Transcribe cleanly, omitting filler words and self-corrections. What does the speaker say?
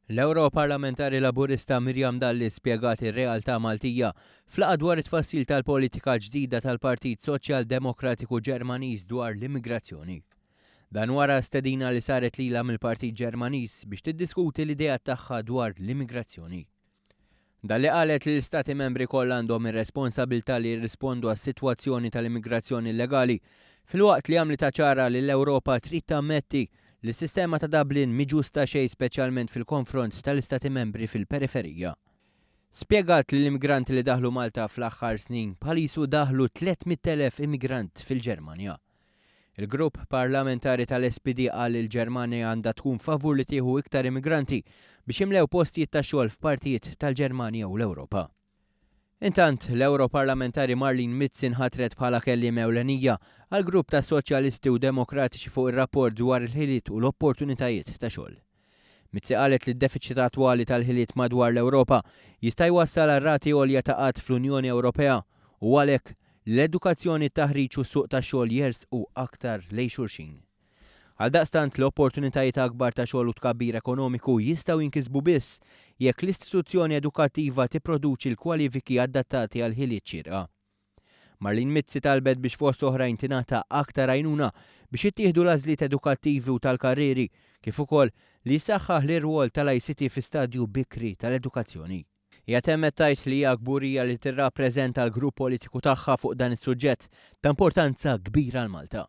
L-Ewroparlamentari Laburista Miriam Dalli spjegat ir-realtà Maltija f'laqgħa dwar it-tfassil tal-politika ġdida tal-Partit Soċjal Demokratiku Ġermaniż dwar l-immigrazzjoni. Dan wara stedina li saret lilha mill-Partit Ġermaniż biex tiddiskuti l-ideat tagħha dwar l-immigrazzjoni. Dalli qalet li l-Istati Membri kollha għandhom ir-responsabilità li jirrispondu għas-sitwazzjoni tal-immigrazzjoni illegali, filwaqt li għamlitha ċara li l-Ewropa trid tammetti li s-sistema ta' Dublin mhi ġusta xejn speċjalment fil-konfront tal-Istati Membri fil-periferija. Spjegat li l-immigranti li daħlu Malta fl-aħħar snin bħal qisu daħlu 300,000 immigrant fil-Ġermanja. Il-grupp parlamentari tal-SPD qal li l-Ġermanja għandha tkun favur li tieħu iktar immigranti biex jimlew postijiet ta' xogħol f'partijiet tal-Ġermanja u l-Ewropa. Intant, l-Ewroparlamentari Marlene Mizzi nħatret bħala kelliem ewlenija għall-grupp tas-Soċjalisti u Demokratiċi fuq ir-rapport dwar il-ħiliet u l-opportunitajiet ta' xogħol. Mizzi qalet li d-defiċit attwali tal-ħiliet madwar l-Ewropa jista' jwassal għal rati għolja ta' qgħad fl-Unjoni Ewropea u għalhekk li l-edukazzjoni, it-taħriġ u s-suq tax-xogħol jersqu aktar lejn xulxin. Għaldaqstant, l-opportunitajiet akbar ta' xogħol u tkabbir ekonomiku jistgħu jinkisbu biss jekk l-istituzzjoni edukattiva tipproduċi l-kwalifiki adattati għall-ħiliet xierqa. Marlene Mizzi talbet biex fost oħrajn tingħata aktar għajnuna biex jittieħdu l-għażliet edukattivi u tal-karrieri, kif ukoll li jissaħħaħ l-irwol tal-ICT fi stadju bikri tal-edukazzjoni. Hija temmet tgħid li hija kburija li tirrappreżenta l-grupp politiku tagħha fuq dan is-suġġett ta' importanza kbira għal Malta.